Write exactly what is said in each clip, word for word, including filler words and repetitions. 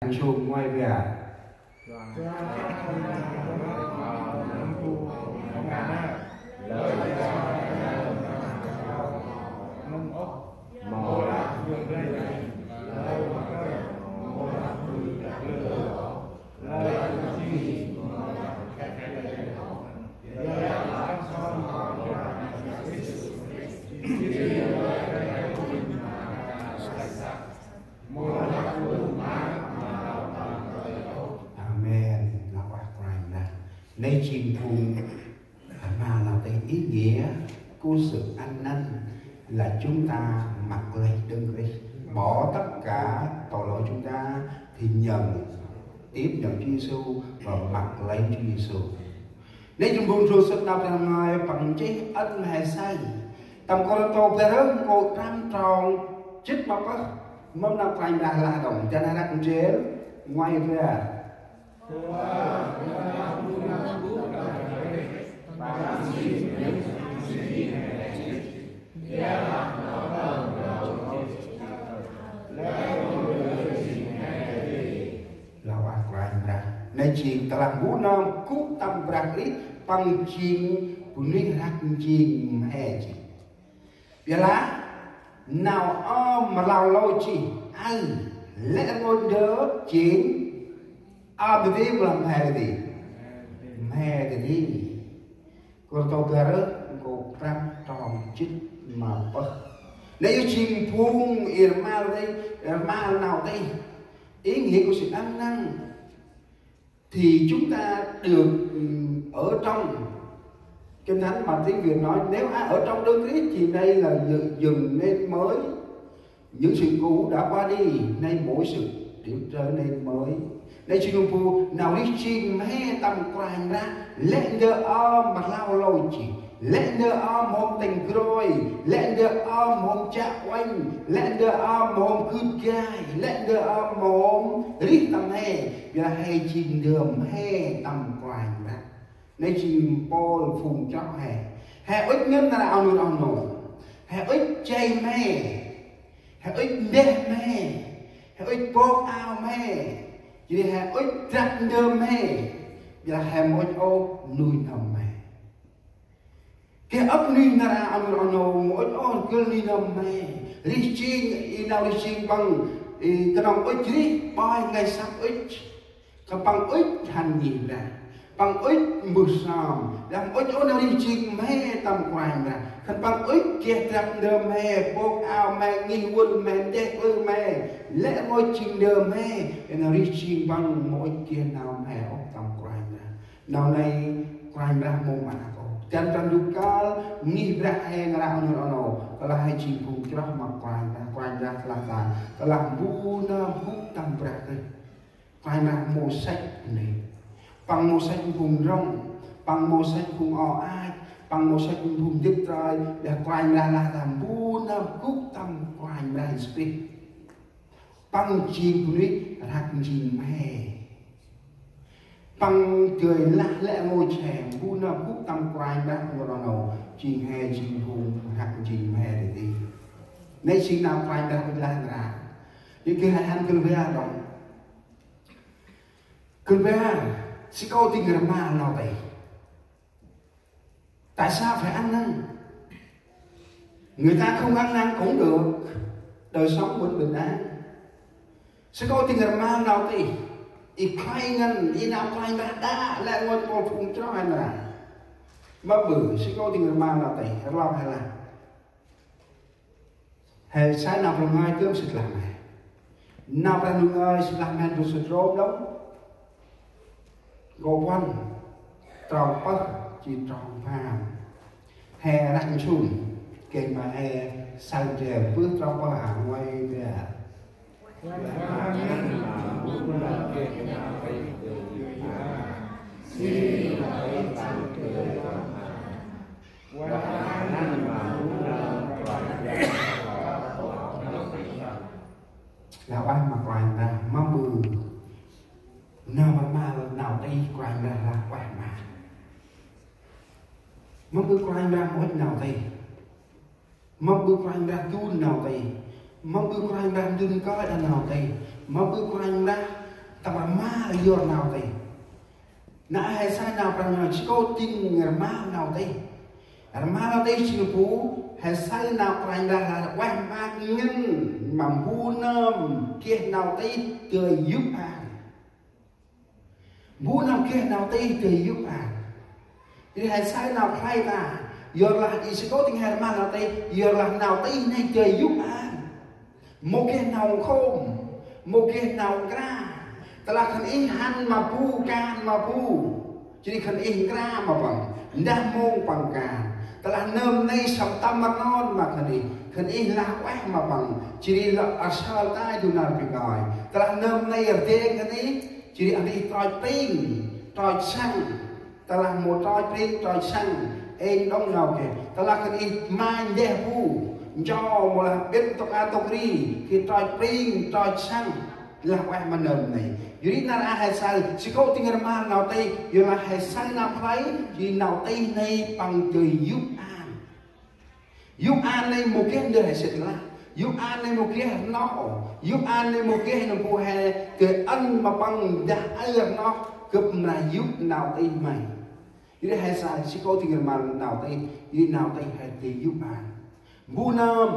Sông ngoai bar. Amen. Lah ueh Kôranh Brah. Nê jêng phung rmal nau tih, ý nghĩa của sự ăn năn là chúng ta mặc lấy Đấng Christ, bỏ tất cả tội lỗi chúng ta thì nhận, tiếp nhận Chúa Giêsu và mặc lấy Chúa Giêsu. Nê jêng phung sŭt nau Brah Ngai păng nchih ăn he say. Tâm Kôrintô bar, nkô̆ prăm trong jê̆t ma pơh. Mâm nau Kôranh Brah lah đŏng, dăn răk ndrel ngoai bar. Lah ueh Kôranh Brah. Nê jêng tơlah mbu nơm gŭ tâm Brah Krist, păng jêng bunuyh rhăk njêng mhe jêh. Ƀiălah nau ơm ma lơ lôch jêh, aơ, lĕ rngôch ndơ jêng ơm dadê mâu lah mhe dadê? Mhe dadê. Kôrintô bar, nkô̆ prăm trong jê̆t ma pơh. Nê yơh jêng phung i rmal tih, rmal nau tih. Ý nghĩa của sự ăn năn. Thì chúng ta được, ừm, ở trong. Kinh Thánh mà tiếng Việt nói, nếu ai ở trong Đấng Christ thì đây là dựng, dựng nên mới. Những sự cũ đã qua đi, nay mỗi sự đều trở nên mới. Nê jêng phung nau rêh jêng mhe tâm Kôranh Brah, lĕ ndơ ơm ma lơ lôch jêh, lĕ ndơ ơm ma hôm tĭng groi, lĕ ndơ ơm ma hôm chiă uănh, lĕ ndơ ơm ma hôm gưt gai, lĕ ndơ ơm ma hôm rêh tâm he. Ƀiălah he jêng ndơ mhe tâm Kôranh Brah. Nê jêng Pôl phung chroh he. He ŭch ngăn nar aơ nŭr oh nô. He ŭch jay mhe. He ŭch ndeh mhe. He ŭch pôk ao mhe. Jêh ri he ŭch drăp ndơ mhe. Ƀiălah he mâu ŭch ôh nuih n'hâm mhe. Geh âk nuih nar aơ nŭr oh nô, mâu ŭch ôh rgâl nuih n'hâm mhe. Rêh jêng, i nau rêh jêng păng, i knŏng ŭch rêh, ƀoi ngai săk ŭch. Khân păng ŭch hăn ngih Brah. Păng ŭch mbơh sơm. Đăm ŭch ôh nau rêh jêng mhe tâm Kôranh Brah. Khân păng ŭch geh drăp ndơ mhe, pôk ao mhe, ngih vâl mhe, ndeh klư mhe. Lĕ rngôch jêng ndơ mhe, i nau rêh jêng păng mâu ŭch geh nau mhe ôh tâm Kôranh Brah. Nau nây Kôranh Brah mâu mơak ôh. Dăn Brah Ndu kơl ngih Brah he ngăn ră nŭr oh nô. Kơlah he jêng phung chroh ma Kôranh Brah, Kôranh Brah lah ta. Kơlah mbu nơm gŭ tâm Brah Krist, Kôranh Brah mâu săch nê. Păng mâu săch phung ndrŏng. Păng mâu săch phung o ach. Păng mâu săch phung dĭt trơi. Ƀiălah Kôranh Brah lah ta mbu nơm gŭ tâm Kôranh Brah Yêsu Krist. Păng jêng bunuyh rhăk njêng mhe. Păng dơi lah lĕ rngôch he, mbu nơm gŭ tâm Kôranh Brah nŭr oh nô, jêng he jêng phung rhăk njêng mhe dadê. Nê jêng nau Kôranh Brah ŭch lah nar aơ. Yơh geh he hăn gâl bar đŏng. Gâl bar, sư kâu dâng rmal nau tih. Tại sao phải ăn năn? Người ta không ăn năn cũng được. Đời sống vẫn bình an. Sư kâu dâng rmal nau tih. I khlay ngăn, i nau khlay ngăn đă, lĕ rngôch Pôl phung chroh he nar aơ. Mâm ƀư, sư kâu dâng rmal nau tih, rlong he lah. He say nau Brah Ndu ngơi dơm sĭt lah mhe. Nau Brah Ndu ngơi sĭt lah mhe ndrôm sĭt rôm đŏng. Nkô̆ puăn, trong pơh, jêh trong pham. He ră nsum, gay ma he say ndrel bơh trong pơh a ngoai bar. Lah ueh ma Kôranh Brah, mâm ƀư nơm rmal nau tih Kôranh Brah lah ueh ma. Mâm ƀư Kôranh Brah mâu ŭch nau tih. Mâm ƀư Kôranh Brah dun nau tih. Mâm ƀư Kôranh Brah dun kơi đah nau tih. Mâm ƀư Kôranh Brah yor nau tih. Nau he saơ nau Kôranh Brah, si kô̆ tĭng rmal nau tih. Rmal nau tih jêng bu he saơ nau Kôranh Brah lah ueh maak ngăn ma bu nơm geh nau tih dơi yô̆ an. Bu nơm geh nau tih dơi yô̆ an. Jêh ri he saơ nau khlay ta. Yorlah i si kô̆ tĭng he rmal nau tih, yorlah nau tih nây dơi yô̆ an. Mâu geh nau nkhôm, mâu geh nau nkra. Tơlah khân ih hăn ma bu, kan ma bu, jêh ri khân ih nkra ma păng, ndah mông păng kan. Tơlah nơm nây sŏk tâm rnon ma khân ih, khân ih lah ueh ma păng, jêh ri lŏ ăt sơl tay du nar bơh kơi. Tơlah nơm nây rdeng khân ih, jêh ri khân ih trôch pring, trôch săng. Tơlah mâu trôch pring trôch săng, êng đŏng nau geh. Tơlah khân ih ma ndeh bu, ncho mâu lah bĭt ntŭk a ntŭk ri, geh trôch pring trôch săng, lah ueh ma nơm nây. Jêh ri nar aơ he saơ, si kô̆ tĭng rmal nau tih, yorlah he saơ nau khlay, jêh ri nau tih nây păng dơi yô̆ an. Yô̆ an nây mâu geh ndơ he sĭt lah. Yô̆ an nây mâu geh rnoh ôh. Yô̆ an nây mâu geh nơm bu he dơi ăn ma păng dah aơ rnoh gâp mra yô̆ nau tih may. Jêh ri he saơ si kô̆ tĭng rmal nau tih, jêh ri nau tih he dơi yô̆ an. Bu nơm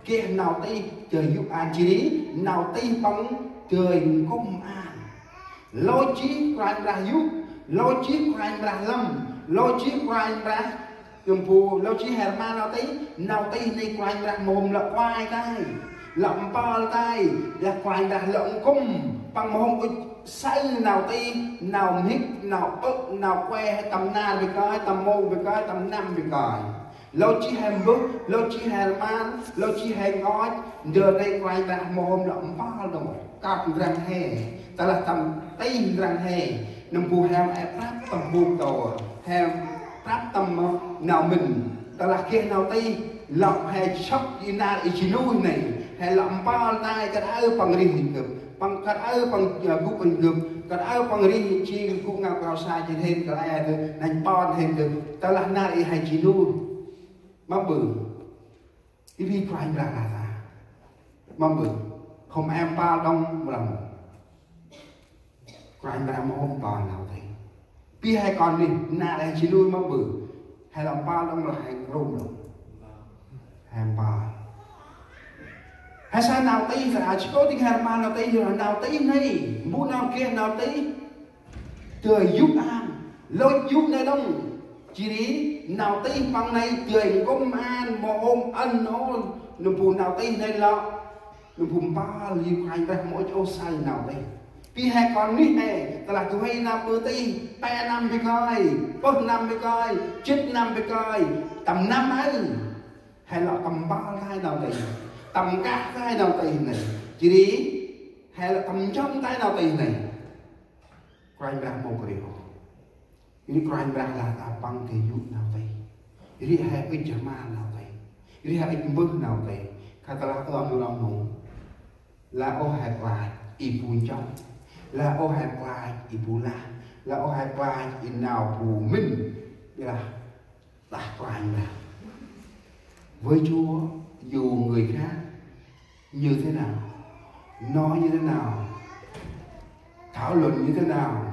geh nau tih dơi yô̆ an, jêh ri nau tih păng dơi nkŭm an. Lôch jêh Kôranh Brah yô̆, lôch jêh Kôranh Brah lăm, lôch jêh Kôranh Brah nơm bu, lôch jêh he rmal nau tih, nau tih nây Kôranh Brah mâu hôm lŏ kuai tay, lŏ mpơl tay, lah Kôranh Brah lŏ nkŭm, păng mâu hôm ŭch saơ nau tih, nau mhĭk, nau ŭch, nau kue, tâm nar bơh kơi, tâm mông bơh kơi, tâm năm bơh kơi. Lôch jêh he mbơh, lôch jêh he rmal, lôch jêh he nkoch, ndơ nây Kôranh Brah mâu hôm lŏ mpơl đŏng, kơt ndrăng he. Tơlah tâm tih ndrăng he, nơm bu he mâu e prăp tâm bôk tôr, he prăp tâm nau mĭn. Tơlah geh nau tih, lŏ he sŏk i nar i ji nuih nây, he lŏ mpơl tay kơt aơ păng rêh gâp, păng kơt aơ păng, ơ, gŭ păng gâp, kơt aơ păng rêh jêng gŭ ngao krao sa jêng hên kơt aơ dơ̆, nănh pon hên dơ̆. Tơlah nar i he ji nuih. Mâm ƀư. I bi Kôranh Brah lah ta. Mâm ƀư. Hôm em mpơl đŏng mlam. Kôranh Brah mâu hôm mpơl nau tih. Bi he kon nây, nar he ji nuih mâm ƀư. He lŏ mpơl đŏng mlam, he rôm đŏng. He mpơl. He saơ nau tih, saơ a si kô̆ tĭng he rmal nau tih, yorlah nau tih nây, bu nơm geh nau tih dơi yô̆ an, lôch yô̆ nây đŏng. Jêh ri nau tih păng nây dơi nkŭm an, mâu hôm ăn ôh, nơm bu nau tih nây lŏ, nơm bu mpơl, yor Kôranh Brah mâu ŭch ôh saơ nau tih. Bi he kon nuyh he, tơlah du huê nơm ƀư tih, pe năm bơh kơi, pơh năm bơh kơi, jât năm bơh kơi, tâm năm aơ, he lŏ tâm mpơl tay nau tih, tâm nkah tay nau tih nây. Jêh ri he lŏ tâm njŏng tay nau tih nây. Kôranh Brah mâu kơt ôh. Jêh ri Kôranh Brah lah ta păng dơi yô̆ nau tih. Jêh ri he ŭch rmal nau tih. Jêh ri he ŭch mbơh nau tih. Khă tơlah ơ, ơ, ơ, ơ, lah ôh he klach i bu njŏng. Lah ôh he klach i bu lah. Lah ôh he klach i nau bu mĭn. Jêh lah đah Kôranh Brah. Với Chúa, dù người khác như thế nào, nói như thế nào, thảo luận như thế nào,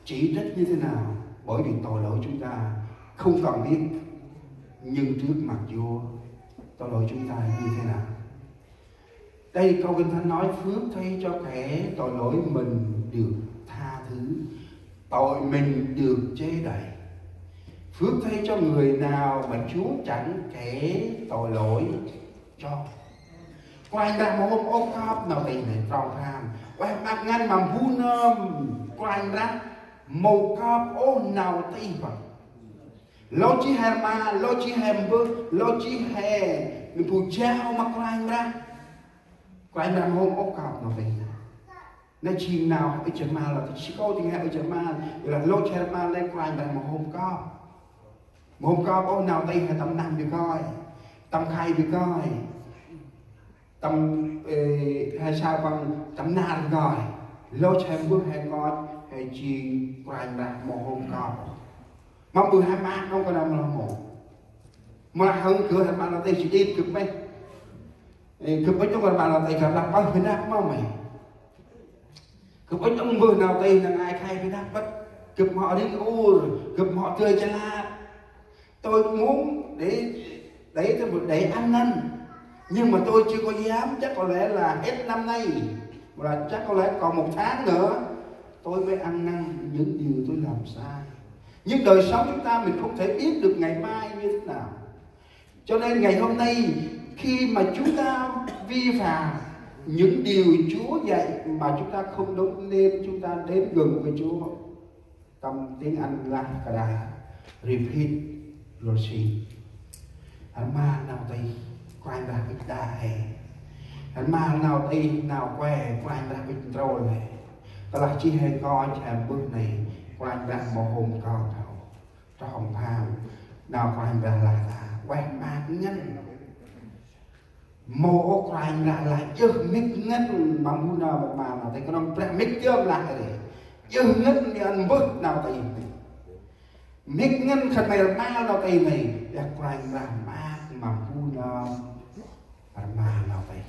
chỉ trích như thế nào, bởi vì tội lỗi chúng ta không cần biết, nhưng trước mặt Chúa, tội lỗi chúng ta như thế nào. Đây, câu Kinh Thánh nói: "Phước thay cho kẻ tội lỗi mình được tha thứ, tội mình được che đậy. Phước thay cho người nào mà Chúa chẳng kẻ tội lỗi cho." Kôranh Brah mâu hôm ôh kơp nau tih nây, trong pham. Ueh maak ngăn ma bu nơm Kôranh Brah mâu kơp ôh nau tih păng. Lôch jêh he rmal, lôch jêh he mbơh, lôch jêh he nơm bu jao ma Kôranh Brah, Kôranh Brah mâu hôm ôh kơp nau tih. Nây jêng nau he ŭch rmal lah, si kô̆ tĭng he ŭch rmal, lah lôch he rmal nây Kôranh Brah mâu hôm kơp. Mâu hôm kơp ôh nau tih he tâm năm bơh kơi, tâm khay bơh kơi, tâm, ê, he saơ păng tâm nar bơh kơi. Lôch he mbơh he nkoch, he jêng Kôranh Brah mâu hôm kơp. Mâm ƀư he maak đŏng kơt nau mlam mâu. Mâu lah hŏng gâp he rmal nau tih, si đit gâp mê. Ê, gâp ŭch đŏng he rmal nau tih, gâp lah pơh bơh năp mâu mê. Ŭch đŏng mbơh nau tih năng ai khay bi năp bât. Gâp mâu ring ur, gâp mâu dơi chalap. Tôi muốn để, để, để ăn năn. Nhưng mà tôi chưa có dám, chắc có lẽ là hết năm nay, hoặc là chắc có lẽ còn một tháng nữa, tôi mới ăn năn những điều tôi làm sai. Nhưng đời sống chúng ta, mình không thể biết được ngày mai như thế nào. Cho nên ngày hôm nay, khi mà chúng ta vi phạm những điều Chúa dạy mà chúng ta không đúng, nên chúng ta đến gần với Chúa. Tâm tiếng Anh là kada repeat your sin. Rmal nau tih Kôranh Brah ŭch đă he. Rmal nau tih, nau kue Kôranh Brah ŭch ntrôl he. Tơlah jêh he nkoch he mbơh nây, Kôranh Brah mâu hôm kon thâo. Trong pham nau Kôranh Brah lah ta ueh maak ngăn. Mâu ôh Kôranh Brah lah djơh mĭt ngăn ma mbu nơm rmal nau tih, knŏng Brah mĭt dơm lah ri. Djơh ngăn nê ăn mbơh nau tih nây. Mĭt ngăn khân may rmal nau tih nây, dah Kôranh Brah maak ma mbu nơm rmal nau tih.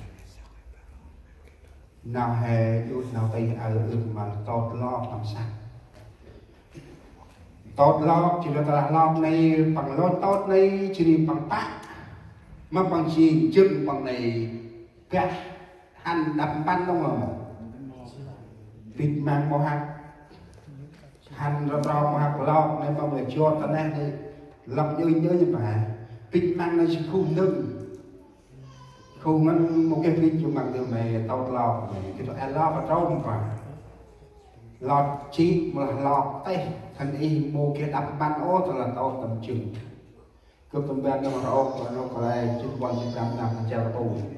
Nau he djôt nau tih aơ ưm ma tôt lok tâm săk. Tôt lok, jêh ri tơlah lok nây, păng lôch tôt nây, jêh ri păng pă. Ma păng jêng jâng păng nây, gah hăn đăp mpăn đŏng lŏ. Bĭch măng mâu hăk. Hăn rŏ rŏ mâu hăk lok nây, păng lĕ jot ta neh nây. Lok nhơi nhơi nhơ pa. Bĭch măng nây jêng khuh nâng. Khuh ngăn mâu geh bĭch jêng măng dơm nây, tôt lok nây. Gĭt ê lok pa trôm pa. Lok jê̆ mâu lah lok tih, khân ih mâu geh đăp mpăn ôh, tơlah tôt tâm jâng. Gâp tâm ban nơm rŏ ôp, rŏ ôp kăl e, jê̆t puăn jê̆t prăm năm, jê̆t puăn.